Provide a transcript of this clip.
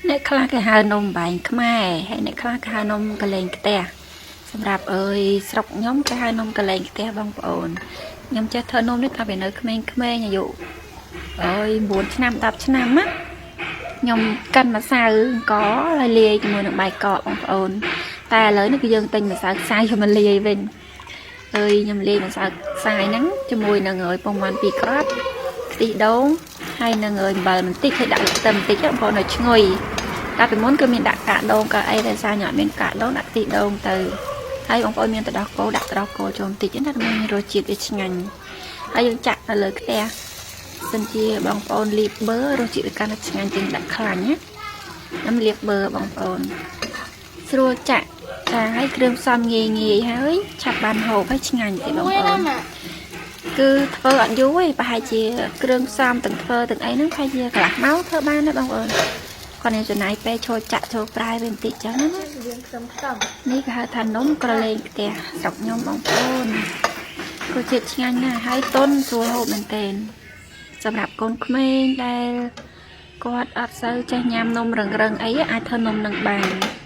អ្នកខ្លះគេហៅនំបែងខ្មែរហើយអ្នកខ្លះគេហៅនំកលែងខ្ទះសម្រាប់អើយស្រុកខ្ញុំគេហៅនំកលែងខ្ទះបងប្អូនខ្ញុំចេះធ្វើនំនេះតាំងពីនៅក្មេងៗអាយុអើយ9ឆ្នាំ10ឆ្នាំណាខ្ញុំកិនម្សៅអង្គហើយលាយជាមួយនឹងបាយកកបងប្អូន តែឥឡូវនេះគឺយើងទិញម្សៅខ្សាយយកមកលាយវិញអើយខ្ញុំលាយម្សៅខ្សាយហ្នឹងជាមួយនឹងអើយពងមាន់ពីរគ្រាប់ខ្ទិះដូងហើយនឹងអើយអំបិលបន្តិចហើយដាក់ខ្ទឹមបន្តិចបងប្អូនឲ្យឈ្ងុយ តែពីមុនគឺមានដាក់កាកដូងកាអីតែសារញ៉ាំមានកាកដូងដាក់ខ្ទិះដូងទៅហើយបងប្អូនមានទឹកដោះគោដាក់ទឹកដោះគោចូលបន្តិចណាដើម្បីមានរសជាតិវាឆ្ងាញ់ហើយយើងចាក់នៅលើខ្ទះសិនជាបងប្អូនលាបប៊ឺរសជាតិវាកាន់តែឆ្ងាញ់ជាងដាក់ខ្លាញ់ណាខ្ញុំលាបប៊ឺបងប្អូនស្រួលចាក់ចាហើយគ្រឿងផ្សំងាយងាយហើយឆាប់បានហូបហើយឆ្ងាញ់ទៀតបងប្អូនគឺធ្វើអត់យូរទេប្រហែលជាគ្រឿងផ្សំទាំងធ្វើទាំងអីហ្នឹងប្រហែលជាកន្លះម៉ោងធ្វើបានណាបងប្អូន គាត់នឹងចំណាយពេលចូលចាក់ចូលប្រែវាបន្តិចចឹងណា យើងខ្ទឹមខ្ទឹម នេះគេហៅថានំក្រឡេងខ្ទះស្រុកខ្ញុំបងប្អូនក៏ជាតិឆ្ងាញ់ណាស់ហើយតុនស្រួលហូបមែនទែនសម្រាប់កូនក្មេងដែលគាត់អត់សូវចេះញ៉ាំនំរឹងៗអីអាចធ្វើនំនឹងបាន។